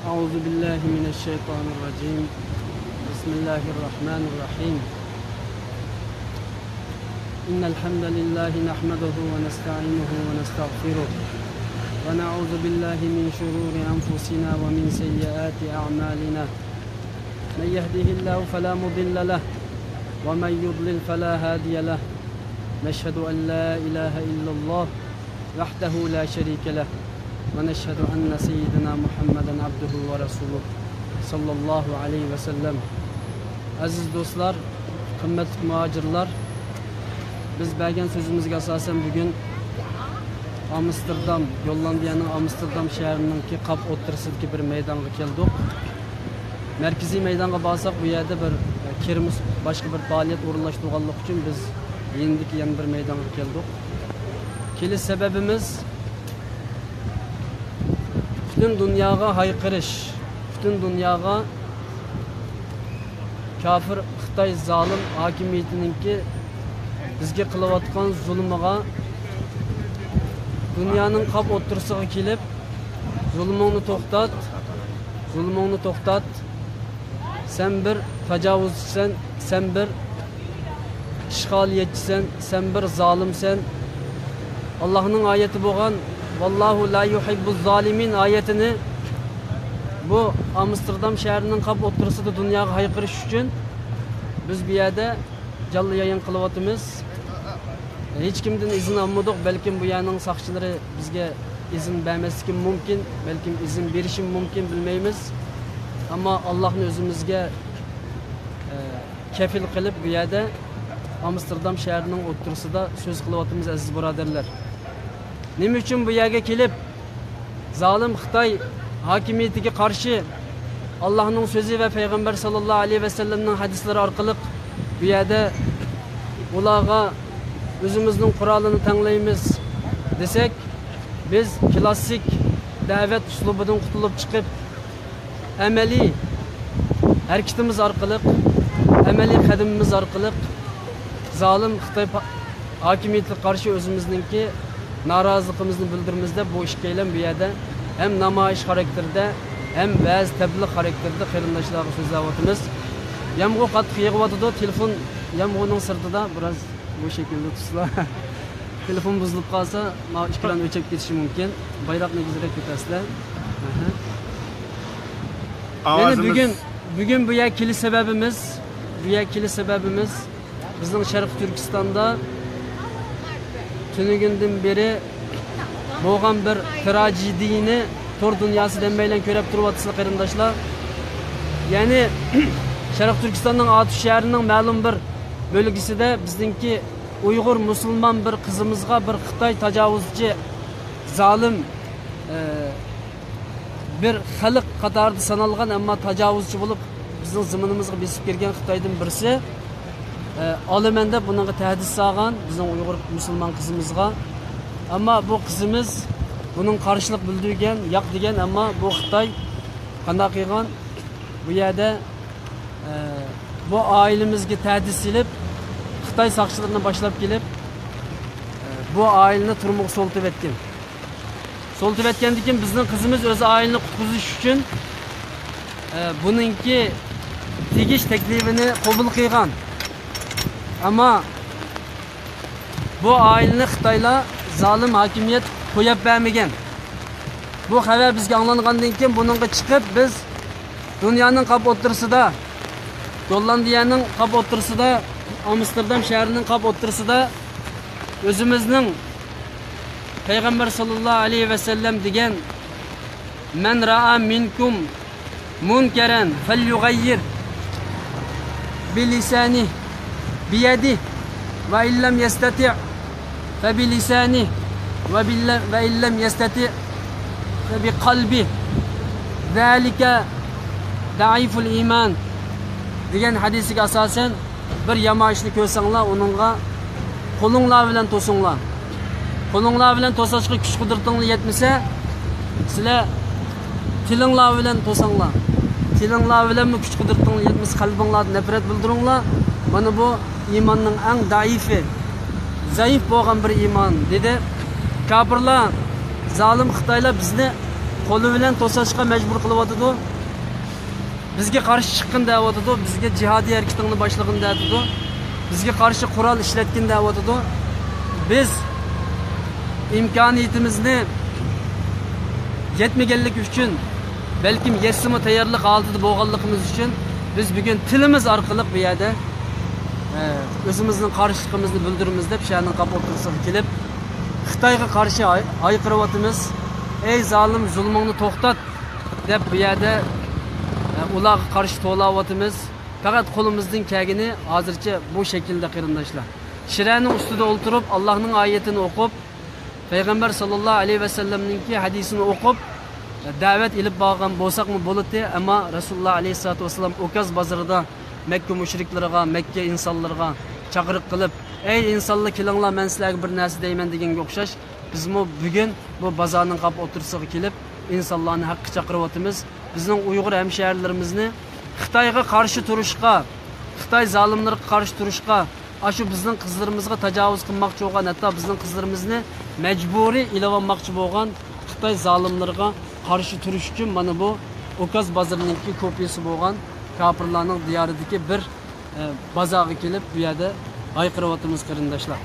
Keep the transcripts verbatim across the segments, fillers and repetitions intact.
أعوذ بالله من الشيطان الرجيم. بسم الله الرحمن الرحيم. إن الحمد لله نحمده ونستعينه ونستغفره، ونعوذ بالله من شرور أنفسنا ومن سيئات أعمالنا. من يهده الله فلا مضل له، ومن يضلل فلا هادي له. نشهد أن لا إله إلا الله وحده لا شريك له، ونشهد أن سيدنا محمدا عبده ورسوله، صلى الله عليه وسلم. ئەزىز دوستلار، قىممەتلىك مۇھاجىرلار، بىز بەرگەن سۆزىمىزگە ئاساسەن، بۈگۈن ئامستېردام، گوللاندىيەنىڭ ئامستېردام شەھىرىنىڭكى قاپ ئوتتۇرىسىدىكى بىر مەيدانغا كەلدۇق. مەركىزىي مەيدانغا بارساق، بۇ يەردە بىر، ئە، كىرىمىس، باشقا بىر پائالىيەت ئورۇنلاشتۇرغانلىقى ئۈچۈن بىز يېنىدىكى يەنە بىر مەيدانغا كەلدۇق. كېلىش سەۋەبىمىز پۈتۈن دۇنياغا ھايقىرىش، پۈتۈن دۇنياغا كاپىر خىتاي زالىم ھاكىمىيىتىنىڭكى بىزگە قىلىۋاتقان زۇلمىغا، دۇنيانىڭ قاپ ئوتتۇرىسىغا كېلىپ، زۇلمۇڭنى توختات، زۇلمۇڭنى توختات، سەن بىر تاجاۋۇزچىسەن، سەن بىر ئىشغالىيەتچىسەن، سەن بىر زالىمسەن. ئاللاھنىڭ ئايىتى بولغان «ۋاللاھۇ لا يۇھىببۇز زالىمىن» ئايىتىنى بۇ ئامستېردام شەھىرىنىڭ قاپ ئوتتۇرىسىدا دۇنياغا ھايقىرىش ئۈچۈن بىز بۇ يەردە جانلى يايىن قىلىۋاتىمىز. ھېچكىمدىن ئىزىن ئالمىدۇق، بەلكىم بۇ يەرنىڭ ساقچىلىرى بىزگە ئىزىن بەرمەسلىكى مۇمكىن، بەلكىم ئىزىن بېرىشىمۇ مۇمكىن، بىلمەيمىز. ئەمما ئاللاھنى ئۆزىمىزگە، ئە، كەپىل قىلىپ، بۇ يەردە ئامستېردام شەھىرىنىڭ ئوتتۇرىسىدا سۆز قىلىۋاتىمىز، ئەزىز بۇرادەرلەر. نېمە ئۈچۈن بۇ يەرگە كېلىپ، زالىم خىتاي ھاكىمىيىتىگە قارشى ئاللاھنىڭ سۆزى ۋە پەيغەمبەر ساللاللاھۇ ئەلەيھى ۋەسەللەمنىڭ ھەدىسلىرى ئارقىلىق بۇ يەردە ئۇلارغا ئۆزىمىزنىڭ قورالىنى تەڭلەيمىز دېسەك، بىز كلاسسىك دەۋەت ئۇسلۇبىدىن قۇتۇلۇپ چىقىپ، ئەمەلىي ھەرىكىتىمىز ئارقىلىق، ئەمەلىي قەدىمىمىز ئارقىلىق زالىم خىتاي پا-، ھاكىمىيىتىگە قارشى ئۆزىمىزنىڭكى نارازىلىقىمىزنى بىلدۈرىمىز دەپ، بۇ ئىككىيلەن بۇ يەردە ھەم نامايىش خاراكتېرىدە، ھەم ۋەز تەبلىغ خاراكتېرىدە قېرىنداشلارغا سۆزلەۋاتىمىز. يامغۇر قاتتىق يېغىۋاتىدۇ، تېلېفون يامغۇرنىڭ سىرتىدا بىراز بۇ شەكىلدە تۇتسىلا. تېلېفون بۇزۇلۇپ قالسا، ماۋۇ ئېكران ئۆچۈپ كېتىشى مۇمكىن. بايراقنى ئېگىزرەك كۆتەرسىلەر. ئەھە. يەنى ئاۋازىمىز بۈگۈن، بۈگۈن بۇ يەرگە كېلىش سەۋەبىمىز، بۇ يەرگە كېلىش سەۋەبىمىز، بىزنىڭ شەرقىي تۈركىستاندا تۈنۈگۈندىن بېرى بولغان بىر تراژېدىيىنى تور دۇنياسىدا ھەممەيلەن كۆرۈپ تۇرۇۋاتىسىلەر، قېرىنداشلار. يەنى، شەرقىي تۈركىستاننىڭ ئاتۇش شەھىرىنىڭ مەلۇم بىر بۆلگىسىدە بىزنىڭكى ئۇيغۇر مۇسۇلمان بىر قىزىمىزغا بىر خىتاي تاجاۋۇزچى، زالىم، ئە، بىر خەلق قاتارىدا سانالغان، ئەمما تاجاۋۇزچى بولۇپ بىزنىڭ زېمىنىمىزغا بېسىپ كىرگەن خىتايدىن بىرسى، ئە، ئالىمەن دەپ بۇنىڭغا تەھدىت سالغان بىزنىڭ ئۇيغۇر مۇسۇلمان قىزىمىزغا. ئەمما بۇ قىزىمىز بۇنىڭ قارشىلىق بىلدۈرگەن، ياق دېگەن، ئەمما بۇ خىتاي قانداق قىلغان؟ بۇ يەردە، ئە، بۇ ئائىلىمىزگە تەھدىت سېلىپ، خىتاي ساقچىلىرىنى باشلاپ كېلىپ، ئە، بۇ ئائىلىنى تۈرمىگە سولىتىۋەتكەن. سولىتىۋەتكەندىن كېيىن بىزنىڭ قىزىمىز ئۆز ئائىلىنى قۇتقۇزۇش ئۈچۈن، ئە، بۇنىڭكى تېگىش تەكلىپىنى قوبۇل قىلغان. ئەمما بۇ ئائىلىنى خىتايلار زالىم ھاكىمىيەت قويۇپ بەرمىگەن. بۇ خەۋەر بىزگە ئاڭلانغاندىن كېيىن بۇنىڭغا چىقىپ بىز دۇنيانىڭ قاپ ئوتتۇرىسىدا، گوللاندىيەنىڭ قاپ ئوتتۇرىسىدا، ئامستېردام شەھىرىنىڭ قاپ ئوتتۇرىسىدا ئۆزىمىزنىڭ پەيغەمبەر ساللاللاھۇ ئەلەيھى ۋەسەللەم دېگەن، مەن رائا مىنكۇم مۇنكەرەن فەليۇغەييىر بىلىسانىھ، بىيەدىھ، ۋە ئىللەم يەستەتىئ فەبىلىسانىھ، ۋە بىللە-، ۋە ئىللەم يەستەتىئ فەبىقەلبىھ، زالىكە زەئىفۇل ئىمان دېگەن ھەدىسىگە ئاساسەن، بىر يامان ئىشنى كۆرسەڭلار، ئۇنىڭغا قولۇڭلار بىلەن توسۇڭلار. قولۇڭلار بىلەن توساشقا كۈچ قۇدرىتىڭلار يەتمىسە، سىلەر تىلىڭلار بىلەن توساڭلار. تىلىڭلار بىلەنمۇ كۈچ قۇدرىتىڭلار يەتمىسە، قەلبىڭلاردا نەپرەت بىلدۈرۈڭلار. مانا بۇ ئىماننىڭ ئەڭ زەئىپى، زەئىپ بولغان بىر ئىمان، دېدى. كاپىرلار، زالىم خىتايلار بىزنى قولى بىلەن توساشقا مەجبۇر قىلىۋاتىدۇ. بىزگە قارشى چىققىن دەۋاتىدۇ، بىزگە جىھادىي ھەرىكىتىڭنى باشلىغىن دەۋاتىدۇ، بىزگە قارشى قورال ئىشلەتكىن دەۋاتىدۇ. بىز ئىمكانىيىتىمىزنى يەتمىگەنلىكى ئۈچۈن، بەلكىم يەتسىمۇ تەييارلىق ھالىتىدە بولغانلىقىمىز ئۈچۈن، بىز بۈگۈن تىلىمىز ئارقىلىق بۇ يەردە، ئە، ئۆزىمىزنىڭ قارشىلىقىمىزنى بىلدۈرىمىز دەپ شەھەرنىڭ قاپى ئوتتۇرىسىغا كېلىپ، خىتايغا قارشى ھاي-، ھايقىرىۋاتىمىز. «ئەي زالىم، زۇلمۇڭنى توختات!» دەپ بۇ يەردە، ئە، ئۇلارغا قارشى توۋلاۋاتىمىز. پەقەت قولىمىزدىن كەلگىنى ھازىرچە بۇ شەكىلدە، قېرىنداشلار. شىرەنىڭ ئۈستىدە ئولتۇرۇپ، ئاللاھنىڭ ئايىتىنى ئوقۇپ، پەيغەمبەر ساللاللاھۇ ئەلەيھى ۋەسەللەمنىڭكى ھەدىسىنى ئوقۇپ، دەۋەت ئېلىپ بارغان بولساقمۇ بولاتتى، ئەمما رەسۇلۇللاھ ئەلەيھىسسالاتۇ ۋەسسالام ئوكاز بازىرىدا مەككە مۇشرىكلىرىغا، مەككە ئىنسانلىرىغا چاقىرىق قىلىپ، «ئەي ئىنسانلار، كېلىڭلار، مەن سىلەرگە بىر نەرسە دەيمەن» دېگەنگە ئوخشاش، بىزمۇ بۈگۈن بۇ بازارنىڭ قاپى ئوتتۇرىسىغا كېلىپ، ئىنسانلارنى ھەققە چاقىرىۋاتىمىز. بىزنىڭ ئۇيغۇر ھەمشەھەرلىرىمىزنى خىتايغا قارشى تۇرۇشقا، خىتاي زالىملىرىغا قارشى تۇرۇشقا، ئاشۇ بىزنىڭ قىزلىرىمىزغا تاجاۋۇز قىلماقچى بولغان، ھەتتا بىزنىڭ قىزلىرىمىزنى مەجبۇرىي ئېلىۋالماقچى بولغان خىتاي زالىملىرىغا قارشى تۇرۇش ئۈچۈن مانا بۇ ئوكاز بازىرىنىڭكى كوپىيىسى بولغان كاپىرلارنىڭ دىيارىدىكى بىر، ئە، بازارغا كېلىپ، بۇ يەردە ھايقىرىۋاتىمىز، قېرىنداشلار.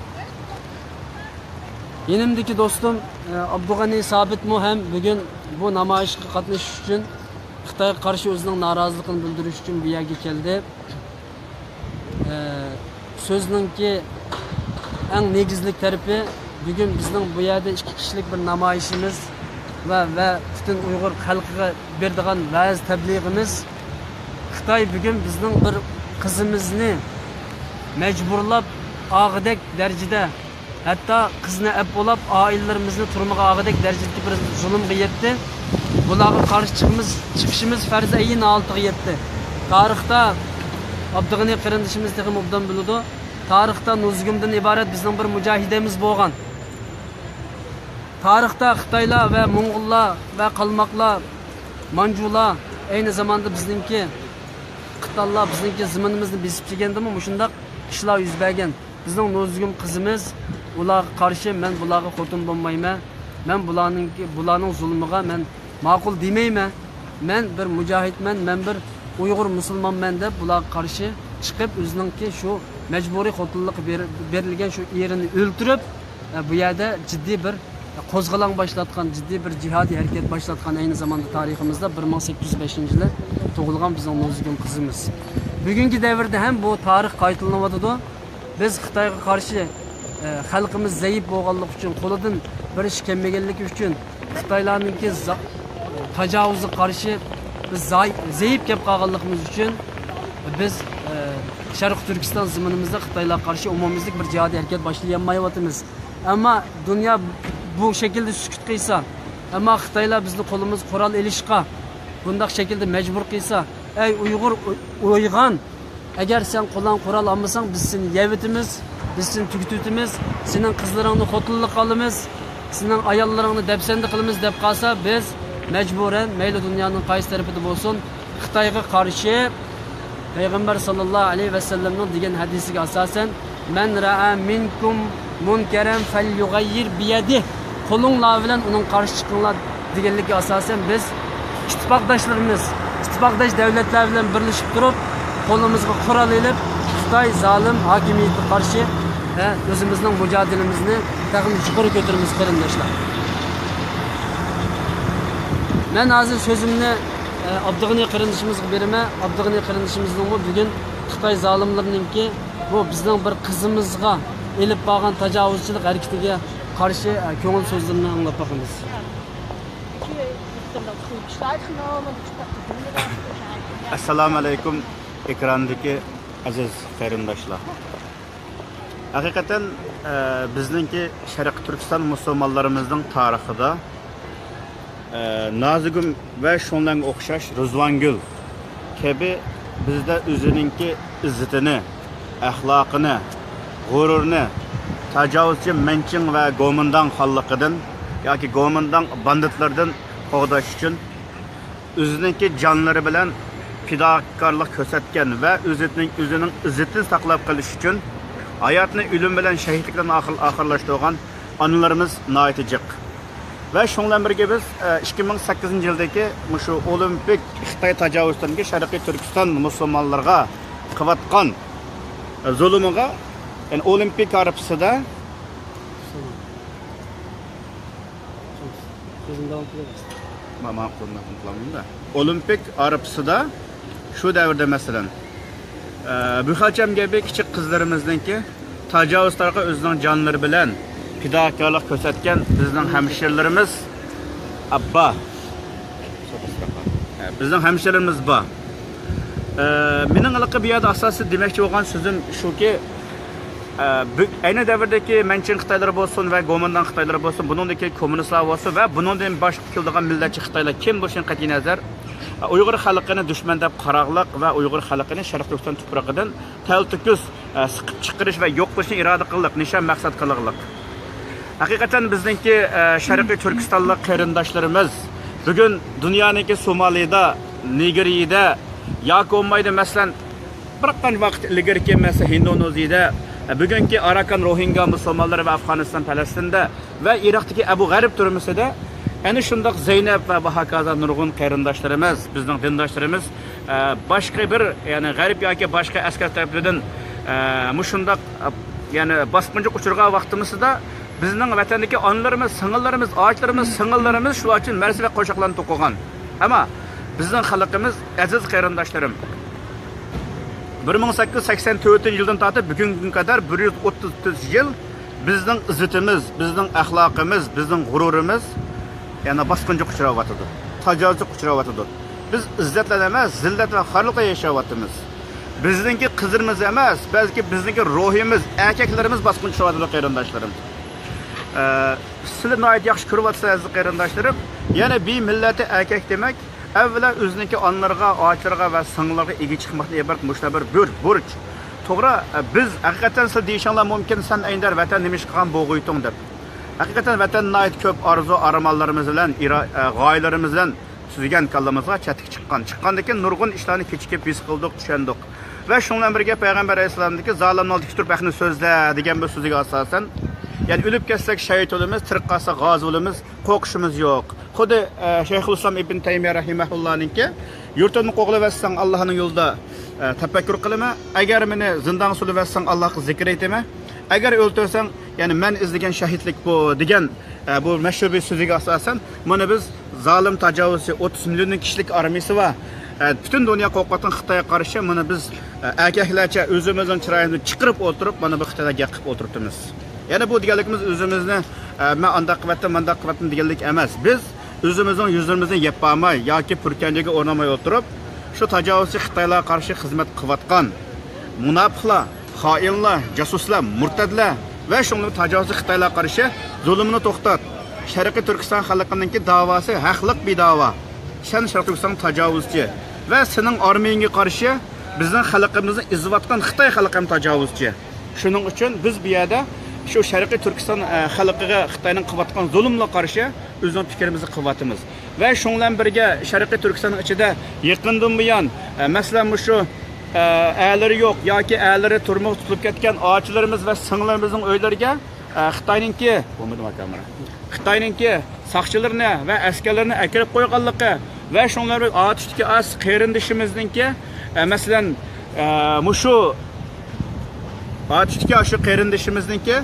يېنىمدىكى دوستۇم، ئە، ئابدۇغەنى سابىتمۇ ھەم بۈگۈن بۇ نامايىشقا قاتنىشىش ئۈچۈن، خىتايغا قارشى ئۆزىنىڭ نارازىلىقىنى بىلدۈرۈش ئۈچۈن بۇ يەرگە كەلدى. ئە، سۆزنىڭكى ئەڭ نېگىزلىك تەرىپى، بۈگۈن بىزنىڭ بۇ يەردە ئىككى كىشىلىك بىر نامايىشىمىز ۋە، ۋە پۈتۈن ئۇيغۇر خەلقىگە بېرىدىغان ۋەز تەبلىغىمىز، خىتاي بۈگۈن بىزنىڭ بىر قىزىمىزنى مەجبۇرلاپ ئاغىدەك دەرىجىدە، ھەتتا قىزنى ئەپ بولاپ، ئائىلىلىرىمىزنى تۈرمىگە ئاغىدەك دەرىجىدىكى بىر زۇلۇمغا يەتتى. بۇلارغا قارشى چىقىمىز، چىقىشىمىز پەرز ئەينى ھالىتىگە يەتتى. تارىختا، ئابدۇغېنى قېرىندىشىمىز تېخىمۇ ئوبدان بىلىدۇ، تارىختا نۇزۇگۇمدىن ئىبارەت بىزنىڭ بىر مۇجاھىدەمىز بولغان. تارىختا خىتايلار ۋە موڭغۇللار ۋە قالماقلار، مانجۇلار، ئەينى زاماندا بىزنىڭكى قىتانلار بىزنىڭكى زېمىنىمىزنى بېسىپ كەلگەندىمۇ مۇشۇنداق ئىشلار يۈز بەرگەن. بىزنىڭ نۇزۇگۇم قىزىمىز، ئۇلارغا قارشى مەن بۇلارغا خوتۇن بولمايمەن، مەن بۇلارنىڭكى، بۇلارنىڭ زۇلمىغا مەن ماقۇل دېمەيمەن. مەن بىر مۇجاھىدمەن، مەن بىر ئۇيغۇر مۇسۇلمانمەن دەپ بۇلارغا قارشى چىقىپ، ئۆزىنىڭكى شۇ مەجبۇرىي خوتۇنلۇققا بېر-، بېرىلگەن شۇ ئېرىنى ئۆلتۈرۈپ، ئە، بۇ يەردە جىددىي بىر قوزغىلاڭ باشلاتقان، جىددىي بىر جىھادىي ھەرىكەت باشلاتقان، ئەينى زاماندا تارىخىمىزدا بىر مىڭ سەككىز يۈز بەشىنچى يىلى تۇغۇلغان بىزنىڭ نۇزۇگۇم قىزىمىز. بۈگۈنكى دەۋردە ھەم بۇ تارىخ قايتىلىنىۋاتىدۇ. بىز خىتايغا قارشى، ئە، خەلقىمىز زەئىپ بولغانلىقى ئۈچۈن، قولىدىن بىر ئىش كەلمىگەنلىكى ئۈچۈن، خىتايلارنىڭكى زا-، تاجاۋۇزىغا قارشى بىز زاي-، زەئىپ كەپ قالغانلىقىمىز ئۈچۈن، بىز، ئە، شەرقىي تۈركىستان زېمىنىمىزدا خىتايلارغا قارشى ئومۇميۈزلۈك بىر جىھادىي ھەرىكەت باشلىيالمايۋاتىمىز. ئەمما دۇنيا بۇ شەكىلدە سۈكۈت قىلسا، ئەمما خىتايلار بىزنى قولىمىزغا قورال ئېلىشقا بۇنداق شەكىلدە مەجبۇر قىلسا، ئەي ئۇيغۇر، ئوي-، ئويغان! ئەگەر سەن قولۇڭغا قورال ئالمىساڭ، بىز سېنى يەۋېتىمىز، بىز سېنى تۈگىتىۋېتىمىز، سېنىڭ قىزلىرىڭنى خوتۇنلۇققا ئالىمىز، سېنىڭ ئاياللىرىڭنى دەپسەندە قىلىمىز دەپ قالسا، بىز مەجبۇرەن، مەيلى دۇنيانىڭ قايسى تەرىپىدە بولسۇن، خىتايغا قارشى پەيغەمبەر ساللاللاھۇ ئەلەيھى ۋەسەللەمنىڭ دېگەن ھەدىسىگە ئاساسەن، «مەن رەئا مىنكۇم مۇنكەرەن فەليۇغەييىر بىيەدىھ»، قولۇڭلار بىلەن ئۇنىڭغا قارشى چىقىڭلار دېگەنلىكىگە ئاساسەن، بىز ئىتتىپاقداشلىرىمىز، ئىتتىپاقداش دەۋلەتلەر بىلەن بىرلىشىپ تۇرۇپ، قولىمىزغا قورال ئېلىپ، خىتاي زالىم ھاكىمىيىتىگە قارشى، ھە، ئۆزىمىزنىڭ مۇجادىلىمىزنى تېخىمۇ يۇقىرى كۆتۈرىمىز، قېرىنداشلار. مەن ھازىر سۆزۈمنى، ئە، ئابدۇغېنى قېرىندىشىمىزغا بېرىمەن. ئابدۇغېنى قېرىندىشىمىزنىڭمۇ بۈگۈن خىتاي زالىملىرىنىڭكى بۇ بىزنىڭ بىر قىزىمىزغا ئېلىپ بارغان تاجاۋۇزچىلىق ھەرىكىتىگە قارشى، ئە، كۆڭۈل سۆزلىرىنى ئاڭلاپ باقىمىز. ئەسسالامۇ ئەلەيكۇم، ئېكراندىكى ئەزىز قېرىنداشلار. ھەقىقەتەن، ئە، بىزنىڭكى شەرقىي تۈركىستان مۇسۇلمانلىرىمىزنىڭ تارىخىدا، ئە، نازىگۈل ۋە شۇنىڭغا ئوخشاش رىزۋانگۈل كەبى بىزدە ئۆزىنىڭكى ئىززىتىنى، ئەخلاقىنى، غۇرۇرىنى تاجاۋۇزچى مەنچىڭ ۋە گومىنداڭ خانلىقىدىن ياكى گومىنداڭ باندىتلىرىدىن قوغداش ئۈچۈن ئۆزىنىڭكى جانلىرى بىلەن پىداكارلىق كۆرسەتكەن ۋە ئۆزىنىڭ، ئۆزىنىڭ ئىززىتىنى ساقلاپ قېلىش ئۈچۈن ھاياتىنى ئۆلۈم بىلەن، شەھىدلىك بىلەن ئاخىر-، ئاخىرلاشتۇرغان ئانىلىرىمىز ناھايىتى جىق. ۋە شۇنىڭ بىلەن بىرگە بىز، ئە، ئىككى مىڭ سەككىزىنچى يىلدىكى مۇشۇ ئولىمپىك خىتاي تاجاۋۇزچىلىرىنىڭكى شەرقىي تۈركىستان مۇسۇلمانلىرىغا قىلىۋاتقان، ئە، زۇلۇمىغا، يەنى ئولىمپىك ھارپىسىدا، سۆزۈم داۋام قىلىۋەرسىڭىز. ما-، ماڭا قۇلۇمدىن قىلالمىدىم-دە. ئولىمپىك ھارپىسىدا شۇ دەۋردە، مەسىلەن، ئە، بۇ خەلچەم كەبى كىچىك قىزلىرىمىزنىڭكى تاجاۋۇزچىلارغا ئۆزىنىڭ جانلىرى بىلەن پىداكارلىق كۆرسەتكەن بىزنىڭ ھەمشىرىلىرىمىز، ئە، بار. ئە، بىزنىڭ ھەمشىرىلىرىمىز بار. ئە، مېنىڭ ھېلىقى بۇ يەردە ئاساسىي دېمەكچى بولغان سۆزۈم شۇكى، ئە، بۈ-، ئەينى دەۋردىكى مەنچىڭ خىتايلىرى بولسۇن ۋە گومىنداڭ خىتايلىرى بولسۇن، بۇنىڭدىكى كوممۇنىستلار بولسۇن ۋە بۇنىڭدىن باشقا كېلىدىغان مىللەتچى خىتايلار كىم بولۇشىدىن قەتئىينەزەر، ئە، ئۇيغۇر خەلقىنى دۈشمەن دەپ قاراغلىق ۋە ئۇيغۇر خەلقىنى شەرقىي تۈركىستان تۇپرىقىدىن تەلتۆكۈس، ئە، سىقىپ چىقىرىش ۋە يوق قىلىشنى ئىرادە قىلغلىق، نىشان مەقسەت قىلغلىق. ھەقىقەتەن بىزنىڭكى، ئە، شەرقىي تۈركىستانلىق قېرىنداشلىرىمىز بۈگۈن دۇنيانىڭكى سومالىدا، نىگېرىيىدە ياكى بولمايدۇ، مەسىلەن، بىر قانچە ۋاقىت ئىلگىرىكى، مەسىلەن، ھىندونېزىيىدە، ئە، بۈگۈنكى ئاراكان روھىنگا مۇسۇلمانلىرى ۋە ئافغانىستان، پەلەستىندە ۋە ئىراقتىكى ئەبۇ غەرىب تۈرمىسىدە ئەنە شۇنداق زەينەپ ۋە ھاكازا نۇرغۇن قېرىنداشلىرىمىز، بىزنىڭ دىنداشلىرىمىز، ئە، باشقا بىر، يەنى غەرب ياكى باشقا ئەسكەر تەرىپىدىن، ئە، مۇشۇنداق، ئە، يەنى باسقۇنچىغا ئۇچرىغان ۋاقتىمىزدا بىزنىڭ ۋەتەندىكى ئانىلىرىمىز، سىڭىللىرىمىز، ئاچىلىرىمىز، سىڭىللىرىمىز شۇلار ئۈچۈن مەرسە ۋە قوشاقلارنى توقۇغان. ئەمما بىزنىڭ خەلقىمىز، ئەزىز قېرىنداشلىرىم، بىر مىڭ سەككىز يۈز سەكسەن تۆتىنچى يىلدىن تارتىپ بۈگۈنگە قەدەر بىر يۈز ئوتتۇز تۆت يىل بىزنىڭ ئىززىتىمىز، بىزنىڭ ئەخلاقىمىز، بىزنىڭ غۇرۇرىمىز يەنە باسقۇنچىغا ئۇچراۋاتىدۇ، تاجاۋۇزغا ئۇچراۋاتىدۇ. بىز ئىززەت بىلەن ئەمەس، زىللەت ۋە خارلىقتا ياشاۋاتىمىز. بىزنىڭكى قىزلىرىمىز ئەمەس، بەلكى بىزنىڭكى روھىمىز، ئەركەكلىرىمىز باسقۇنچە ئۇچراۋاتىدۇ، قېرىنداشلىرىم. ئە، سىلەر ناھايىتى ياخشى كۆرۈۋاتىسىلەر، ئەزىز قېرىنداشلىرىم. يەنە بىر مىللەتتە ئەركەك دېمەك، ئەۋۋەلا ئۆزىنىڭكى ئانىلىرىغا، ئاچىلىرىغا ۋە سىڭىللىرىغا ئىگە چىقماقتىن ئىبارەت مۇشۇنداق بىر بۇر-، بۇرچ. توغرا، ئە، بىز ھەقىقەتەن، سىلەر دېيىشىڭلار مۇمكىن، سەن ئەيندەر ۋەتەن نېمە ئىش قىلغان بولغۇيتۇڭ دەپ. ھەقىقەتەن ۋەتەن ناھايىتى كۆپ ئارزۇ ئارمانلىرىمىز بىلەن، ئىرا-، ئە، غايىلىرىمىز بىلەن سۈزگەن كاللىمىزغا چەتكە چىققان. چىققاندىن كېيىن نۇرغۇن ئىشلارنى كېچىكىپ ھېس قىلدۇق، چۈشەندۇق. ۋە شۇنىڭ بىلەن بىرگە پەيغەمبەر ئەلەيھىسسالامدىكى زالىمنىڭ ئالدىغا تىك تۇرۇپ ھەقنى سۆزلە دېگەن بىر سۆزىگە ئاساسەن، يەنى ئۆلۈپ كەتسەك شەھىت بولىمىز، تىرىلىپ قالساق غازى بولىمىز، قورقۇشىمىز يوق. خۇددى، ئە، شەيخۇل ئىسلام ئىبن تەيمىيە رەھىمەھۇللانىڭكى، يۇرتۇمنى قوغلىۋەتسەڭ ئاللاھنىڭ يولىدا، ئە، تەپەككۇر قىلىمەن، ئەگەر مېنى زىندانغا سولىۋەتسەڭ ئاللاھقا زىكىر ئېيتىمەن، ئەگەر ئۆلتۈرسەڭ، يەنى مەن ئىزدىگەن شەھىتلىك بۇ دېگەن، ئە، بۇ مەشھۇر بىر سۆزىگە ئاساسەن، مانا بىز زالىم تاجاۋۇزچى، ئوتتۇز مىليون كىشىلىك ئارمىيىسى بار، ئە، پۈتۈن دۇنيا قورقۇۋاتقان خىتايغا قارشى مانا بىز، ئە، ئەركەكلەرچە ئۆزىمىزنىڭ چىرايىمىزنى چىقىرىپ ئولتۇرۇپ، مانا بۇ خىتايلارغا گەپ قىلىپ ئولتۇرۇپتىمىز. يەنى بۇ دېگەنلىكىمىز ئۆزىمىزنى، ئە، مەن ئانداق قىلىۋەتتىم، مانداق قىلىۋەتتىم دېگەنلىك ئەمەس. بىز ئۆزىمىزنىڭ يۈزلىرىمىزنى يەپ بارماي ياكى پۈركەڭجىگە ئورنالماي ئولتۇرۇپ، شۇ تاجاۋۇزچى خىتايلارغا قارشى خىزمەت قىلىۋاتقان مۇناپىقلار، خائىنلار، جاسۇسلار، مۇرتەتلەر ۋە شۇڭلاشقا تاجاۋۇزچى خىتايلارغا قارشى زۇلۇمنى توختات. شەرقىي تۈركىستان خەلقىنىڭكى داۋاسى ھەقلىق بىر داۋا. سەن شەرقىي تۈركىستان تاجاۋۇزچى ۋە سېنىڭ ئارمىيەڭگە قارشى بىزنىڭ خەلقىمىزنى ئېزىۋاتقان خىتاي خەلقى ھەم تاجاۋۇزچى. شۇنىڭ ئۈچۈن بىز بۇ يەردە شۇ شەرقىي تۈركىستان، ئە، خەلقىگە خىتاينىڭ قىلىۋاتقان زۇلۇمىغا قارشى ئۆزىنىڭ پىكرىمىزنى قىلىۋاتىمىز. ۋە شۇنىڭ بىلەن بىرگە شەرقىي تۈركىستاننىڭ ئىچىدە يېقىندىن بۇيان، ئە، مەسىلەن، مۇشۇ، ئە، ئەرلىرى يوق ياكى ئەرلىرى تۈرمىگە تۇتۇلۇپ كەتكەن ئاچىلىرىمىز ۋە سىڭىللىرىمىزنىڭ ئۆيلىرىگە، ئە، خىتاينىڭكى، بولمىدىما كامېرا؟ خىتاينىڭكى ساقچىلىرىنى ۋە ئەسكەرلىرىنى ئەكىرىپ قويغانلىقى ۋە شۇنىڭ بىلەن ئاتۇشتىكى ئاز قېرىندىشىمىزنىڭكى، ئە، مەسىلەن، ئە، مۇشۇ ئاتۇشتىكى ئاشۇ قېرىندىشىمىزنىڭكى،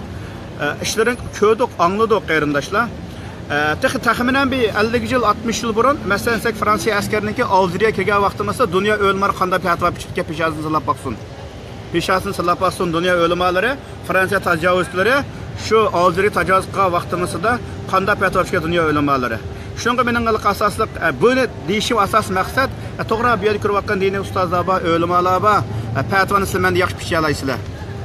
ئە، ئىشلىرىنى كۆردۇق، ئاڭلىدۇق، قېرىنداشلار. ئە، تېخى تەخمىنەن بىر ئەللىك يىل، ئاتمىش يىل بۇرۇن، مەسىلەن، دېسەك، فرانسىيە ئەسكىرىنىڭكى ئالجىرىيە كىرگەن ۋاقتىمىزدا دۇنيا ئۆلىمالىرى قانداق پەتىۋا پېشىزىنى سىنلاپ باقسۇن. پېشىزىنى سىنلاپ باقسۇن دۇنيا ئۆلىمالىرى، فرانسىيە تاجاۋۇزچىلىرى شۇ ئالجىرىيە تاجاۋۇز قىلغان ۋاقتىمىزدا قانداق پەتىۋا پېشىزى دۇنيا ئۆلىمالىرى. شۇنىڭغا مېنىڭ ئاساسلىق، ئە، بۇنى دېيىشىم ئاساسىي مەقسەت، ئە، توغرا، بۇ يەردە كۆرۈۋاتقان دىنىي ئۇستازلار بار، ئۆلىمالار بار، ئە، پەتىۋانى سىلەر مەندىن ياخشى پېچەيالايسىلەر.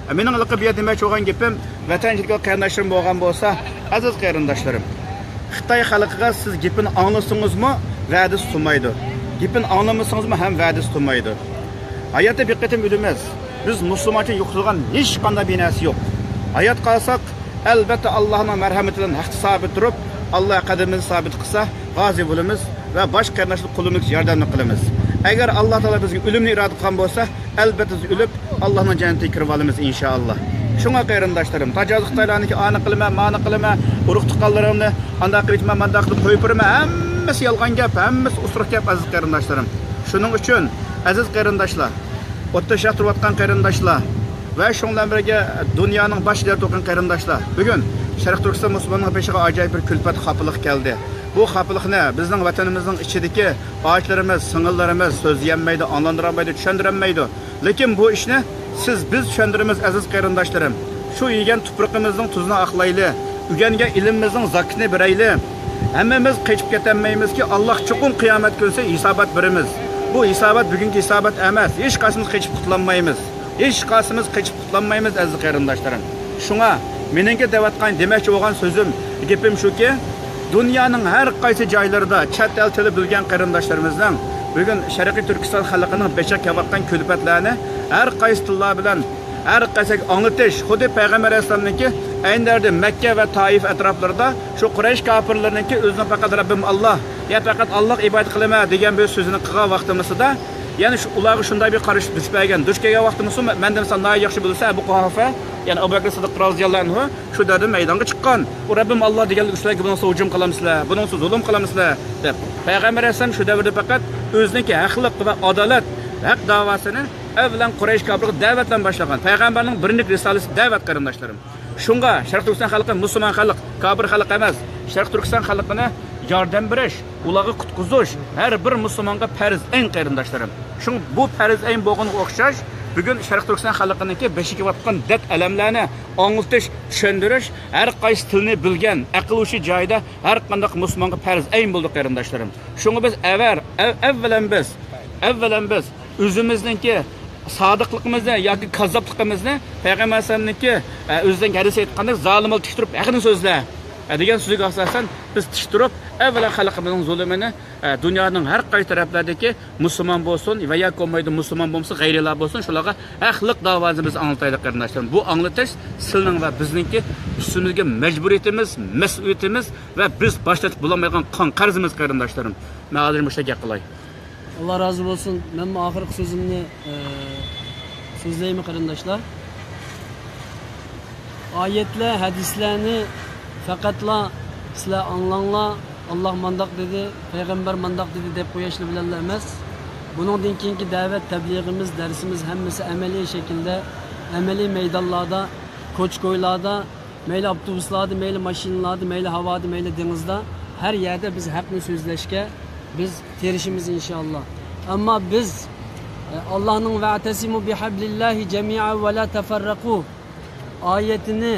ئە، مېنىڭ ھېلىقى بۇ يەردە دېمەكچى بولغان گېپىم، ۋەتەن ئىچىدىكى قېرىنداشلىرىم بولغان بولسا، ئەزىز قېرىنداشلىرىم، خىتاي خەلقىگە سىز گېپىنى ئاڭلىسىڭىزمۇ ۋەدىسى تۇتمايدۇ، گېپىنى ئاڭلىمىسىڭىزمۇ ھەم ۋەدىسى تۇتمايدۇ. ھاياتتا بىر قېتىم ئۆلىمىز. بىز مۇسۇلمان ئۈچۈن يوقىتىدىغان ھېچقانداق بىر نەرسە يوق. ھايات قالساق، ئەلبەتتە، ئاللاھنىڭ مەرھەمىتى بىلەن ھەقتە سابىت تۇرۇپ، ئاللا قەدىمىمىزنى سابىت قىلسا، غازى بولىمىز ۋە باشقا قېرىنداشلار قولىمىزدىكى ياردەمنى قىلىمىز. ئەگەر ئاللا تائالا بىزگە ئۆلۈمنى ئىرادە قىلغان بولسا، ئەلبەتتە، بىز ئۆلۈپ، ئاللاھنىڭ جەننىتىگە كىرىۋالىمىز، ئىنشائاللا. شۇڭا قېرىنداشلىرىم، تاجاۋۇز خىتايلارنىڭكى ئانى قىلىمەن، مانى قىلىمەن، ئۇرۇق تۇغقانلىرىمنى ئانداق قىلىۋېتىمەن، مانداق قىلىپ قويۇپ بېرىمەن، ھەممىسى يالغان گەپ، ھەممىسى ئۇسرۇق گەپ، ئەزىز قېرىنداشلىرىم. شۇنىڭ ئۈچۈن، ئەزىز قېرىنداشلار، ئوتتۇرا شەرقتە تۇرۇۋاتقان قېرىنداشلار ۋە شۇنىڭ بىلەن بىرگە دۇنيانىڭ باش شەھىرىدە تۇرغان قېرىنداشلار، بۈگۈن شەرقىي تۈركىستان مۇسۇلمانلىرىنىڭ بېشىغا ئاجايىپ بىر كۈلپەت، خاپىلىق كەلدى. بۇ خاپىلىقنى بىزنىڭ ۋەتىنىمىزنىڭ ئىچىدىكى ئاچىلىرىمىز، سىڭىللىرىمىز سۆزلىيەلمەيدۇ، ئاڭلاندۇرالمايدۇ، چۈشەندۈرەلمەيدۇ. لېكىن بۇ ئىشنى سىز، بىز چۈشەندۈرىمىز، ئەزىز قېرىنداشلىرىم. شۇ يېگەن تۇپرىقىمىزنىڭ تۇزىنى ئاقلايلى. ئۆگەنگەن ئىلمىمىزنىڭ زاكىتىنى بېرەيلى. ھەممىمىز قېچىپ كېتەلمەيمىزكى، ئاللاھ چوقۇم قىيامەت كۈنسى ھېسابات بېرىمىز. بۇ ھېسابات بۈگۈنكى ھېسابات ئەمەس. ھېچقايسىمىز قېچىپ قۇتۇلالمايمىز. ھېچقايسىمىز قېچىپ قۇتۇلالمايمىز، ئەزىز قېرىنداشلىرىم. شۇڭا مېنىڭكى دەۋاتقان، دېمەكچى بولغان سۆزۈم، گېپىم شۇكى، دۇنيانىڭ ھەر قايسى جايلىرىدا چەت ئەل تىلى بىلگەن قېرىنداشلىرىمىزنىڭ بۈگۈن شەرقىي تۈركىستان خەلقىنىڭ بېشىغا كېلىۋاتقان كۈلپەتلەرنى ھەر قايسى تىللار بىلەن ھەر قايسىغا ئاڭلىتىش، خۇددى پەيغەمبەر ئەلەيھىسسالامنىڭكى ئەينى دەۋردە مەككە ۋە تائىف ئەتراپلىرىدا شۇ قۇرەيش كاپىرلىرىنىڭكى ئۆزىنىڭ پەقەت رەببىم ئاللاھ، يا پەقەت ئاللاھقا ئىبادەت قىلىمەن دېگەن بىر سۆزىنى قىلغان ۋاقتىمىزدا، يەنى شۇ، ئۇلارغا شۇنداق بىر قارشى دۇچ بەرگەن، دۇچ كەلگەن ۋاقتىمىزدا مەندىن سەن ناھايىتى ياخشى بىلىسەن، ئەبۇ قۇھافە، يەنى ئەبۇ بەكرى سىددىق رازىياللاھۇ ئەنھۇ شۇ دەۋردە مەيدانغا چىققان. ئۇ رەببىم ئاللاھ دېگەنلىك ئۈستىلەرگە بۇنىڭسىز ھۇجۇم قىلامسىلەر، بۇنىڭسىز زۇلۇم قىلامسىلەر دەپ. پەيغەمبەر ئەلەيھىسسالام شۇ دەۋردە پەقەت ئۆزىنىڭكى ھەقلىق ۋە ئادالەت، ھەق داۋاسىنى ئەۋۋەلەن قۇرەيش كاپىرغا دەۋەت بىلەن باشلىغان. پەيغەمبەرنىڭ بىرىنچى رىسالىسى دەۋەت، قېرىنداشلىرىم. شۇڭا شەرقىي تۈركىستان خەلقى مۇسۇلمان خەلق، كاپىر خەلق ئەمەس. شەرقىي تۈركىستان خەلقىنى ياردەم بېرىش، ئۇلارغا قۇتقۇزۇش ھەر بىر مۇسۇلمانغا پەرز ئەين، قېرىنداشلىرىم. شۇڭا بۇ پەرز ئەين بولغىنىغا ئوخشاش، بۈگۈن شەرقىي تۈركىستان خەلقىنىڭكى بېشىغا كېلىۋاتقان دەرد ئەلەملەرنى ئاڭلىتىش، چۈشەندۈرۈش، ھەر قايسى تىلنى بىلگەن، ئەقىل ھوشى جايىدا ھەر قانداق مۇسۇلمانغا پەرز ئەين بولدى، قېرىنداشلىرىم. شۇڭا بىز ئەۋەر-، ئەۋ-، ئەۋۋەلەن بىز، ئەۋۋەلەن بىز ئۆزىمىزنىڭكى سادىقلىقىمىزنى ياكى كاززاپلىقىمىزنى پەيغەمبەر ئەلەيھىسسالامنىڭكى، ئە، ئۆزىنىڭ ھەدىسى ئېيتقاندەك، زالىم بولۇپ تىك تۇرۇپ ھەقنى سۆزلە، ئە، دېگەن سۆزىگە ئاساسەن، بىز تىك تۇرۇپ ئەۋۋەلەن خەلقىمىزنىڭ زۇلۇمىنى، ئە، دۇنيانىڭ ھەر قايسى تەرەپلەردىكى مۇسۇلمان بولسۇن ۋە ياكى بولمايدۇ مۇسۇلمان بولمىسا غەيرىيلار بولسۇن، شۇلارغا ھەقلىق داۋانى بىز ئاڭلىتايلى، قېرىنداشلىرىم. بۇ ئاڭلىتىش سىلىنىڭ ۋە بىزنىڭكى ئۈستىمىزگە مەجبۇرىيىتىمىز، مەسئۇلىيىتىمىز ۋە بىز باش تارتىپ بولالمايدىغان قان قەرزىمىز، قېرىنداشلىرىم. مەن ھازىر مۇشۇنداق گەپ قىلاي. ئاللا رازى بولسۇن. مەنمۇ ئاخىرقى سۆزۈمنى، ئە، سۆزلەيمەن، قېرىنداشلار. ئايەتلەر، ھەدىسلەرنى پەقەتلا سىلەر ئاڭلاڭلار، ئاللا مانداق دېدى، پەيغەمبەر مانداق دېدى دەپ قويۇشلا بىلەنلا ئەمەس. بۇنىڭدىن كېيىنكى دەۋەت، تەبلىغىمىز، دەرسىمىز ھەممىسى ئەمەلىي شەكىلدە، ئەمەلىي مەيدانلاردا، كوچا-كويلاردا، مەيلى ئاپتوبۇسلاردا، مەيلى ماشىنىلاردا، مەيلى ھاۋادا، مەيلى دېڭىزدا، ھەر يەردە بىز ھەقنى سۆزلەشكە بىز تىرىشىمىز، ئىنشائاللا. ئەمما بىز، ئە، ئاللانىڭ «ۋەتەسىمۇ بىھەبلىللاھى جەمىئەن ۋە لا تەفەررەقۇ» ئايىتىنى،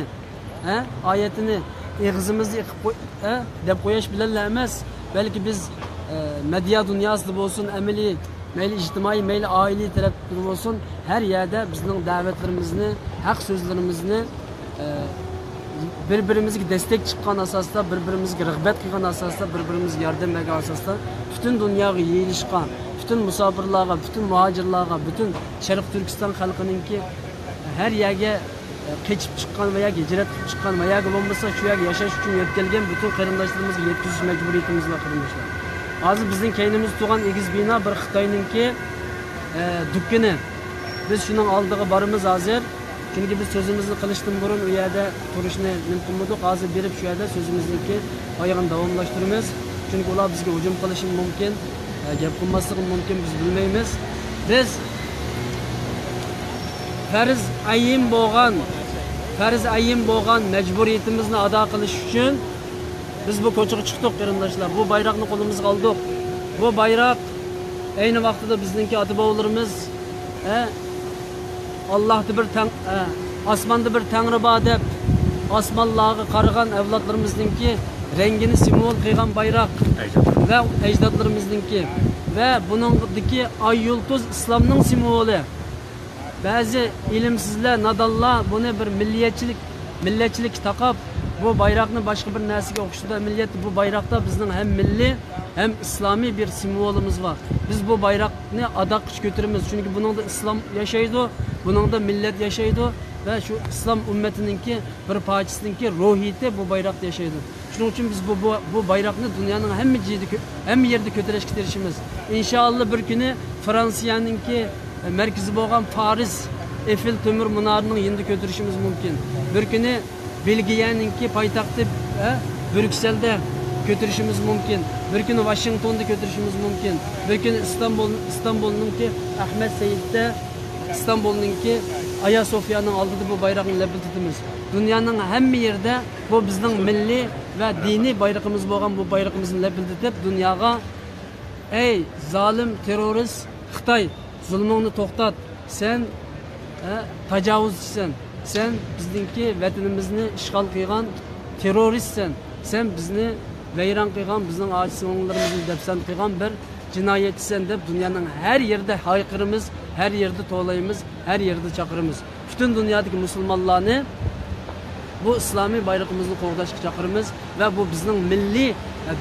ئە، ئايىتىنى ئېغىزىمىزدا ئېقىپ قوي-، ئە، دەپ قويۇش بىلەنلا ئەمەس، بەلكى بىز، ئە، مېدىيا دۇنياسىدا بولسۇن، ئەمەلىي مەيلى ئىجتىمائىي، مەيلى ئائىلىۋى تەرەپتىن بولسۇن، ھەر يەردە بىزنىڭ دەۋەتلىرىمىزنى، ھەق سۆزلىرىمىزنى، ئە، بىر-بىرىمىزگە دەستەك چىققان ئاساستا، بىر-بىرىمىزگە رىغبەت قىلغان ئاساستا، بىر-بىرىمىزگە ياردەم بەرگەن ئاساستا پۈتۈن دۇنياغا يېيىلىشقا، پۈتۈن مۇساپىرلارغا، پۈتۈن مۇھاجىرلارغا، پۈتۈن شەرقىي تۈركىستان خەلقىنىڭكى ھەر يەرگە قېچىپ چىققان ۋە ياكى ھىجرەت قىلىپ چىققان ۋە ياكى بولمىسا شۇ يەرگە ياشاش ئۈچۈن يۆتكەلگەن پۈتۈن قېرىنداشلىرىمىزغا يەتكۈزۈش مەجبۇرىيىتىمىز بار، قېرىنداشلار. ھازىر بىزنىڭ كەينىمىزدە تۇرغان ئېگىز بىنا بىر خىتاينىڭكى، ئە، دۇكىنى. بىز شۇنىڭ ئالدىغا بارىمىز ھازىر. چۈنكى بىز سۆزىمىزنى قىلىشتىن بۇرۇن ئۇ يەردە تۇرۇشنى نېمە قىلمىدۇق. ھازىر بېرىپ شۇ يەردە سۆزىمىزنىڭكى ئايىغىنى داۋاملاشتۇرىمىز. چۈنكى ئۇلار بىزگە ھۇجۇم قىلىشى مۇمكىن، ئە، گەپ قىلماسلىقى مۇمكىن، بىز بىلمەيمىز. بىز پەرز ئەين بولغان، پەرز ئەين بولغان مەجبۇرىيىتىمىزنى ئادا قىلىش ئۈچۈن بىز بۇ كوچىغا چىقتۇق، قېرىنداشلار. بۇ بايراقنى قولىمىزغا ئالدۇق. بۇ بايراق ئەينى ۋاقتىدا بىزنىڭكى ئاتا-بوۋىلىرىمىز، ئە، ئاللاھتا بىر تەڭ-، ئە، ئاسماندا بىر تەڭرى بار دەپ، ئاسمانلارغا قارىغان ئەۋلادلىرىمىزنىڭكى رەڭگىنى سىمۋول قىلغان بايراق ۋە ئەجدادلىرىمىزنىڭكى ۋە بۇنىڭدىكى ئاي يۇلتۇز ئىسلامنىڭ سىمۋولى. بەزى ئىلىمسىزلەر، نادانلار بۇنى بىر مىللىيەتچىلىك، مىللەتچىلىككە تاقاپ، بۇ بايراقنى باشقا بىر نەرسىگە ئوخشىتىدۇ. ئەمەلىيەتتە بۇ بايراقتا بىزنىڭ ھەم مىللىي، ھەم ئىسلامىي بىر سىمۋولىمىز بار. بىز بۇ بايراقنى ئاداققىچە كۆتۈرىمىز، چۈنكى بۇنىڭدا ئىسلام ياشايدۇ، بۇنىڭدا مىللەت ياشايدۇ ۋە شۇ ئىسلام ئۈممىتىنىڭكى بىر پارچىسىنىڭكى روھىيىتى بۇ بايراقتا ياشايدۇ. شۇنىڭ ئۈچۈن بىز بۇ، بۇ، بۇ بايراقنى دۇنيانىڭ ھەممە جايىدا كۆ-، ھەممە يېرىدە كۆتۈرۈشكە تىرىشىمىز. ئىنشائاللا، بىر كۈنى فرانسىيەنىڭكى مەركىزى بولغان پارىس، ئېفېل تۆمۈر مۇنارىنىڭ يېنىدا كۆتۈرۈشىمىز مۇمكىن. بىر كۈنى بېلگىيەنىڭكى پايتەختى، ئە، بريۇكسېلدە كۆتۈرۈشىمىز مۇمكىن. بىر كۈنى ۋاشىنگتوندا كۆتۈرۈشىمىز مۇمكىن. بىر كۈنى ئىستانبۇل، ئىستانبۇلنىڭكى ئەھمەد سەيىدتە، ئىستانبۇلنىڭكى ئايا سوفىيانىڭ ئالدىدا بۇ بايراقنى لەپىلدىتىمىز. دۇنيانىڭ ھەممە يېرىدە بۇ بىزنىڭ مىللىي ۋە دىنىي بايرىقىمىز بولغان بۇ بايرىقىمىزنى لەپىلدىتىپ، دۇنياغا، ئەي زالىم تېررورىست خىتاي، زۇلمۇڭنى توختات. سەن، ھە، تاجاۋۇزچىسەن. سەن بىزنىڭكى ۋەتىنىمىزنى ئىشغال قىلغان تېررورىستسەن. سەن بىزنى ۋەيران قىلغان، بىزنىڭ ئاچا-سىڭىللىرىمىزنى دەپسەندە قىلغان بىر جىنايەتچىسەن دەپ دۇنيانىڭ ھەر يېرىدە ھايقىرىمىز، ھەر يېرىدە توۋلايمىز، ھەر يېرىدە چاقىرىمىز. پۈتۈن دۇنيادىكى مۇسۇلمانلارنى بۇ ئىسلامىي بايرىقىمىزنى قوغداشقا چاقىرىمىز ۋە بۇ بىزنىڭ مىللىي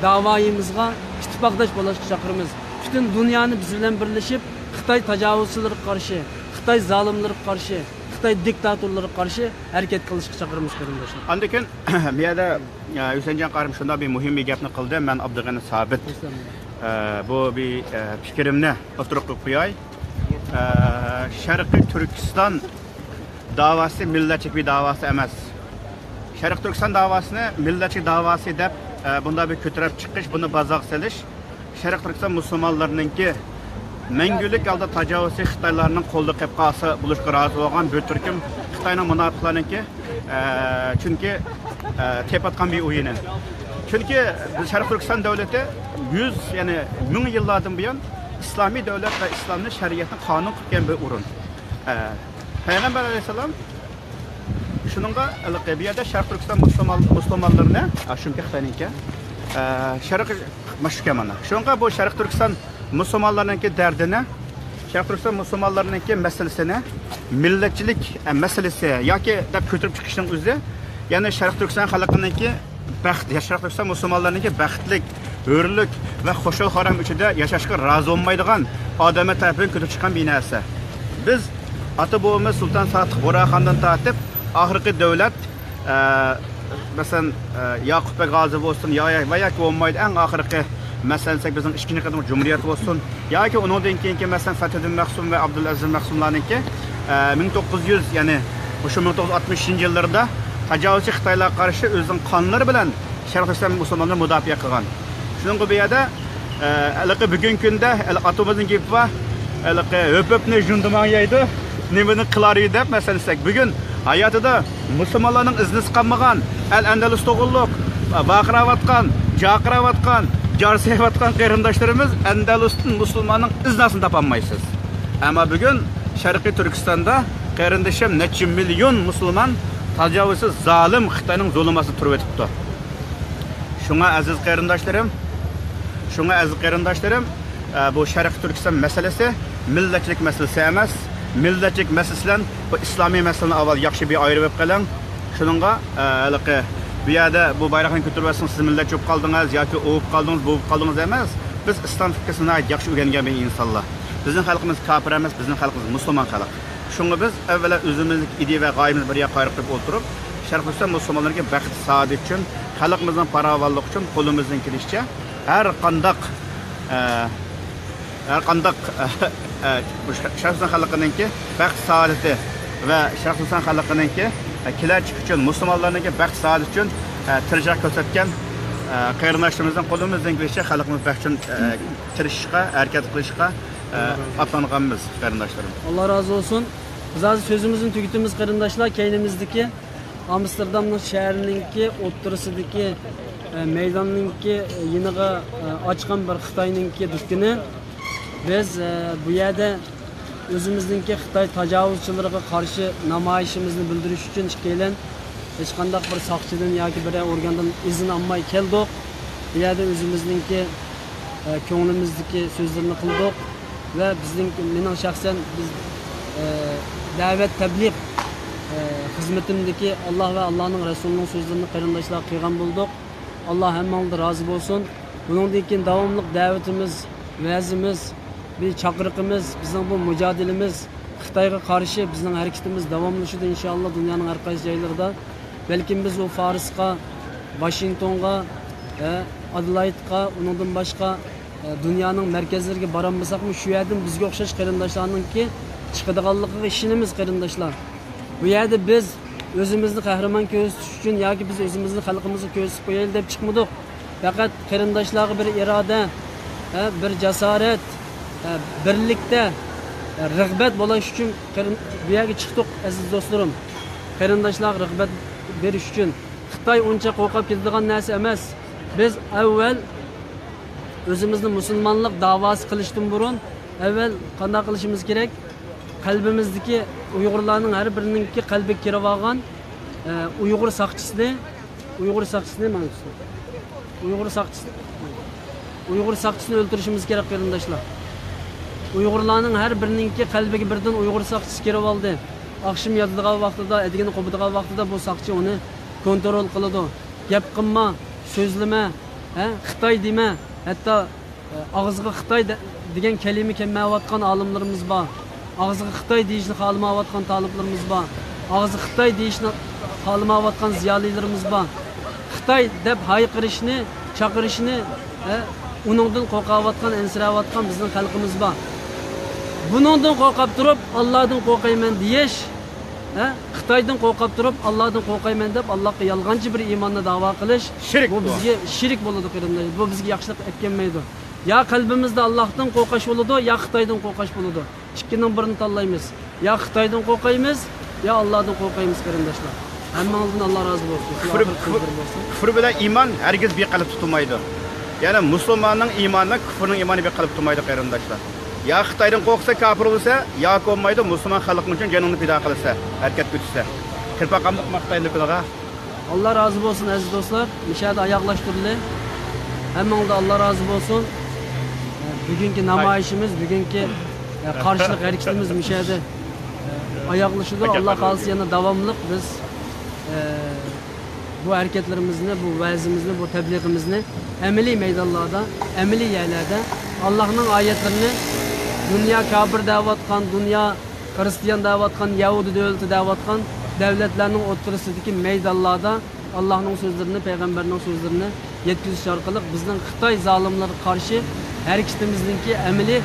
داۋايىمىزغا ئىتتىپاقداش بولۇشقا چاقىرىمىز. پۈتۈن دۇنيانى بىز بىلەن بىرلىشىپ، خىتاي تاجاۋۇزچىلىرىغا قارشى، خىتاي زالىملىرىغا قارشى، خىتاي دىكتاتورلىرىغا قارشى ھەرىكەت قىلىشقا چاقىرىمىز، قېرىنداشلار. ئاندىن كېيىن، بۇ يەردە، ئە، ھۈسەنجان قارىم شۇنداق بىر مۇھىم بىر گەپنى قىلدى. مەن ئابدۇغېنى سابىت، ئە، بۇ بىر، ئە، پىكرىمنى ئوتتۇرىغا قويۇپ قوياي. ئە، شەرقىي تۈركىستان داۋاسى مىللەتچىلىك بىر داۋاسى ئەمەس. شەرقىي تۈركىستان داۋاسىنى مىللەتچىلىك داۋاسى دەپ، ئە، بۇنداق بىر كۆتۈرۈپ چىقىش، بۇنى بازارغا سېلىش، شەرقىي تۈركىستان مۇسۇلمانلىرىنىڭكى مەڭگۈلۈك ھالدا تاجاۋۇزچى خىتايلارنىڭ قولىدا قېلىپ قالسا بولۇشقا رازى بولغان بىر تۈركۈم خىتاينىڭ مۇناپىقلارنىڭكى، ئە، چۈنكى، ئە، تېپىۋاتقان بىر ئويۇنى. چۈنكى بىز شەرقىي تۈركىستان دۆلىتى يۈز، يەنى مىڭ يىللاردىن بۇيان ئىسلامىي دۆلەت ۋە ئىسلامنى، شەرىئەتنى قانۇن قىلىپ كەلگەن بىر ئورۇن. ئە، پەيغەمبەر ئەلەيھىسسالام شۇنىڭغا ھېلىقى بۇ يەردە شەرقىي تۈركىستان مۇسۇلمان، مۇسۇلمانلىرىنى، ئا، شۇنىڭكى خىتاينىڭكى، ئە، شەرقىي، مانا شۇ كەماندا. شۇنىڭغا بۇ شەرقىي تۈركىستان مۇسۇلمانلىرىنىڭكى دەردىنى، شەرقىي تۈركىستان مۇسۇلمانلىرىنىڭكى مەسىلىسىنى مىللەتچىلىك، ئە، مەسىلىسى ياكى دەپ كۆتۈرۈپ چىقىشنىڭ ئۆزى، يەنى شەرقىي تۈركىستان خەلقىنىڭكى بەخت، شەرقىي تۈركىستان مۇسۇلمانلىرىنىڭكى بەختلىك، ھۆرلۈك ۋە خۇشال-خۇرام ئىچىدە ياشاشقا رازى بولمايدىغان ئادەملەر تەرىپىدىن كۆتۈرۈپ چىققان بىر نەرسە. بىز ئاتا-بوۋىمىز سۇلتان ساتىق بۇرھاندىن تارتىپ ئاخىرقى دۆلەت، ئە، مەسىلەن، ئە، ياقۇپ بەگ غازى بولسۇن، يا، يا، ۋە ياكى بولمايدۇ، ئەڭ ئاخىرقى، مەسىلەن، دېسەك، بىزنىڭ ئىككىنچى قېتىملىق جۇمھۇرىيەت بولسۇن، ياكى ئۇنىڭدىن كېيىنكى، مەسىلەن، فەتھىدىن مەخسۇم ۋە ئابدۇلئەزىز مەخسۇملارنىڭكى، ئە، مىڭ توققۇز يۈز، يەنى مۇشۇ مىڭ توققۇز يۈز ئاتمىشىنچى يىللىرىدا تاجاۋۇزچى خىتايلارغا قارشى ئۆزىنىڭ قانلىرى بىلەن شەرقىي تۈركىستان مۇسۇلمانلىرىنى مۇداپىئە قىلغان. شۇنىڭغا بۇ يەردە، ئە، ھېلىقى بۈگۈنكى كۈندە، ھېلىقى ئاتىمىزنىڭ گېپى بار، ھېلىقى ھۆپۈپنى ژۇندىماڭ يەيدۇ، نېمىنى قىلار ئىدى دەپ، مەسىلەن، دېسەك، بۈگۈن ھاياتىدا مۇسۇلمانلارنىڭ ئىزنىسى قالمىغان، ئەل ئەندەلۇس توغرۇلۇق ۋارقىراۋاتقان، جارقىراۋاتقان، جار سېلىۋاتقان قېرىنداشلىرىمىز ئەندەلۇستىن مۇسۇلماننىڭ ئىزناسىنى تاپالمايسىز. ئەمما بۈگۈن شەرقىي تۈركىستاندا، قېرىندىشىم، نەچچە مىليون مۇسۇلمان تاجاۋۇزچى زالىم خىتاينىڭ زۇلۇم ئاستىدا تۇرۇۋېتىپتۇ. شۇڭا ئەزىز قېرىنداشلىرىم، شۇڭا ئەزىز قېرىنداشلىرىم، ئە، بۇ شەرقىي تۈركىستان مەسىلىسى مىللەتچىلىك مەسىلىسى ئەمەس. مىللەتچىلىك مەسىلىسى بىلەن بۇ ئىسلامىي مەسىلىنى ئاۋۋال ياخشى بىر ئايرىۋېلىپ قېلىڭ. شۇنىڭغا، ئە، ھېلىقى بۇ يەردە بۇ بايراقنى كۆتۈرۈۋەتسىڭىز، سىز مىللەتچى بولۇپ قالدىڭىز ياكى ئۇ بولۇپ قالدىڭىز، بۇ بولۇپ قالدىڭىز ئەمەس. بىز ئىسلام فىقھىسىنى ناھايىتى ياخشى ئۆگەنگەن بىر ئىنسانلار. بىزنىڭ خەلقىمىز كاپىر ئەمەس، بىزنىڭ خەلقىمىز مۇسۇلمان خەلق. شۇڭا بىز ئەۋۋەلا ئۆزىمىزنىڭ ئىدىيە ۋە غايىمىزنى بىر يەرگە قايرىپ قويۇپ ئولتۇرۇپ، شەرقىي تۈركىستان مۇسۇلمانلىرىنىڭكى بەخت سائادىتى ئۈچۈن، خەلقىمىزنىڭ پاراۋانلىقى ئۈچۈن قولىمىزدىن كېلىشىچە ھەر قانداق، ئە، ھەر قانداق، ئە، ئە، بۇ شەرقىي تۈركىستان خەلقىنىڭكى بەخت سائادىتى ۋە شەرقىي تۈركىستان خەلقىنىڭكى، ئە، كېلەچىكى ئۈچۈن، مۇسۇلمانلارنىڭكى بەخت سائادىتى ئۈچۈن، ئە، تىرىشچانلىق كۆرسەتكەن، ئە، قېرىنداشلىرىمىزنىڭ قولىمىزدىن كېلىشىچە خەلقىمىز بەخت ئۈچۈن، ئە، تىرىشىشقا، ھەرىكەت قىلىشقا، ئە، ئاتلانغانمىز، قېرىنداشلىرىم. ئاللا رازى بولسۇن. بىز ھازىر سۆزىمىزنى تۈگىتىمىز، قېرىنداشلار. كەينىمىزدىكى ئامستېردامنىڭ شەھىرىنىڭكى ئوتتۇرىسىدىكى، ئە، مەيداننىڭكى، ئە، يېنىغا، ئە، ئاچقان بىر خىتاينىڭكى دۇكىنى. بىز، ئە، بۇ يەردە ئۆزىمىزنىڭكى خىتاي تاجاۋۇزچىلىرىغا قارشى نامايىشىمىزنى بىلدۈرۈش ئۈچۈن ئىككىيلەن ھېچقانداق بىر ساقچىدىن ياكى بىرەر ئورگاندىن ئىزىن ئالماي كەلدۇق. بۇ يەردە ئۆزىمىزنىڭكى، ئە، كۆڭلىمىزدىكى سۆزلىرىنى قىلدۇق ۋە بىزنىڭ، مېنىڭ شەخسەن بىز، ئە، دەۋەت تەبلىغ، ئە، خىزمىتىمدىكى ئاللا ۋە ئاللانىڭ رەسۇلىنىڭ سۆزلىرىنى قېرىنداشلارغا قىلغان بولدۇق. ئاللا ھەممىڭلاردىن رازى بولسۇن. بۇنىڭدىن كېيىن داۋاملىق دەۋىتىمىز، ۋەزىمىز، بىر چاقىرىقىمىز، بىزنىڭ بۇ مۇجادىلىمىز خىتايغا قارشى بىزنىڭ ھەرىكىتىمىز داۋاملىشىدۇ، ئىنشائاللا، دۇنيانىڭ ھەر قايسى جايلىرىدا. بەلكىم بىز ئۇ فارسقا، ۋاشىنگتونغا، ئە، ئادېلايدقا، ئۇنىڭدىن باشقا، ئە، دۇنيانىڭ مەركەزلىرىگە بارالمىساقمۇ، شۇ يەردىن بىزگە ئوخشاش قېرىنداشلارنىڭكى چىقىدىغانلىقىغا ئىشىنىمىز، قېرىنداشلار. بۇ يەردە بىز ئۆزىمىزنى قەھرىمان كۆرسىتىش ئۈچۈن ياكى بىز ئۆزىمىزنى خەلقىمىزغا كۆرسىتىپ قويايلى دەپ چىقمىدۇق. پەقەت قېرىنداشلارغا بىر ئىرادە، ھە، بىر جاسارەت، ھە، بىرلىكتە، ھە، رىغبەت بولۇش ئۈچۈن قېرىن-، بۇ يەرگە چىقتۇق، ئەزىز دوستلىرىم. قېرىنداشلارغا رىغبەت بېرىش ئۈچۈن. خىتاي ئۇنچە قورقۇپ كېتىدىغان نەرسە ئەمەس. بىز ئەۋۋەل ئۆزىمىزنى مۇسۇلمانلىق داۋاسى قىلىشتىن بۇرۇن، ئەۋۋەل قانداق قىلىشىمىز كېرەك؟ قەلبىمىزدىكى ئۇيغۇرلارنىڭ ھەر بىرىنىڭكى قەلبىگە كىرىۋالغان، ئە، ئۇيغۇر ساقچىسىنى، ئۇيغۇر ساقچىسىنى مانا شۇ. ئۇيغۇر ساقچىسى، ئۇيغۇر ساقچىسىنى ئۆلتۈرۈشىمىز كېرەك، قېرىنداشلار. ئۇيغۇرلارنىڭ ھەر بىرىنىڭكى قەلبىگە بىردىن ئۇيغۇر ساقچىسى كىرىۋالدى. ئاخشىم ياتىدىغان ۋاقتىدا، ئەتىگىنى قوپىدىغان ۋاقتىدا بۇ ساقچى ئۇنى كونترول قىلىدۇ. گەپ قىلما، سۆزلىمە، ھە، خىتاي دېمە. ھەتتا ئاغزىغا خىتاي دە-، دېگەن كەلىمە كەلمەيۋاتقان ئالىملىرىمىز بار. ئاغزىغا خىتاي دېيىشنى خالىمايۋاتقان تالىپلىرىمىز بار. ئاغزىغا خىتاي دېيىشنى خالىمايۋاتقان زىيالىيلىرىمىز بار. خىتاي دەپ ھايقىرىشنى، چاقىرىشنى، ھە، ئۇنىڭدىن قورقاۋاتقان، ئەنسىرەۋاتقان بىزنىڭ خەلقىمىز بار. بۇنىڭدىن قورقۇپ تۇرۇپ، ئاللادىن قورقايمەن دېيىش، ھە، خىتايدىن قورقۇپ تۇرۇپ، ئاللادىن قورقايمەن دەپ، ئاللاغا يالغانچە بىر ئىماننى داۋا قىلىش، شىرك بۇ بۇ. بىزگە شىرك بولىدۇ، قېرىنداش. بۇ بىزگە ياخشىلىق ئەپ كەلمەيدۇ. يا قەلبىمىزدە ئاللاھتىن قورقۇش بولىدۇ، يا خىتايدىن قورقۇش بولىدۇ. ئىككىنىڭ بىرىنى تاللايمىز. يا خىتايدىن قورقايمىز، يا ئاللادىن قورقايمىز، قېرىنداشلار. ھەممىڭىزدىن ئاللا رازى بولسۇن. شۇ كۇفر، ئاخىرقى كۇفر، سۆزلىرىم بولسۇن. كۇفر بىلەن ئىمان ھەرگىز بىر قەلبتە تۇرمايدۇ. يەنى مۇسۇلماننىڭ ئىمانى بىلەن كۇفرنىڭ ئىمانى بىر قەلبتە تۇرمايدۇ، قېرىنداشلار. يا خىتايدىن قورقسا كاپىر بولسا، ياكى بولمايدۇ مۇسۇلمان خەلقىڭ ئۈچۈن جېنىڭنى پىدا قىلسا، ھەرىكەتكە ئۆتسە. كىرپە قامدۇق ماختايدۇ قىلغا. ئاللا رازى بولسۇن، ئەزىز دوستلار. مۇشۇ يەردە ئاياغلاشتۇرىلى. ھەممىڭلارغا ئاللا رازى بولسۇن. بۈگۈنكى نامايىشىمىز، بۈگۈنكى قارشىلىق ھەرىكىتىمىز مۇشۇ يەردە ئاياغلىشىدۇ. ئاللا خالىسا يەنە داۋاملىق بىز بۇ ھەرىكەتلىرىمىزنى، بۇ ۋەزىمىزنى، بۇ تەبلىغىمىزنى ئەمەلىي مەيدانلاردا، ئەمەلىي يەرلەردە ئاللاھنىڭ ئايەتلىرىنى دۇنيا كاپىر دەۋاتقان، دۇنيا خىرىستىيان دەۋاتقان، يەھۇدىي دۆلىتى دەۋاتقان دۆلەتلەرنىڭ ئوتتۇرىسىدىكى مەيدانلاردا ئاللاھنىڭ سۆزلىرىنى، پەيغەمبەرنىڭ سۆزلىرىنى يەتكۈزۈش ئارقىلىق بىزنىڭ خىتاي زالىملىرىغا قارشى ھەرىكىتىمىزنىڭكى ئەمەلىي،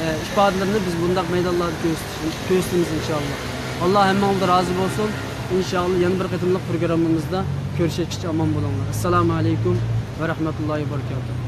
ئە، ئىپادىلىرىنى بىز بۇنداق مەيدانلاردا كۆرسىتىش، كۆرسىتىمىز ئىنشائاللا. ئاللا ھەممىڭلارغا رازى بولسۇن. ئىنشائاللا يەنە بىر قېتىملىق پروگراممىمىزدا كۆرۈشەتكىچە ئامان بولۇڭلار. ئەسسالامۇ ئەلەيكۇم ۋە رەھمەتۇللاھى ۋە بەرىكاتۇھ.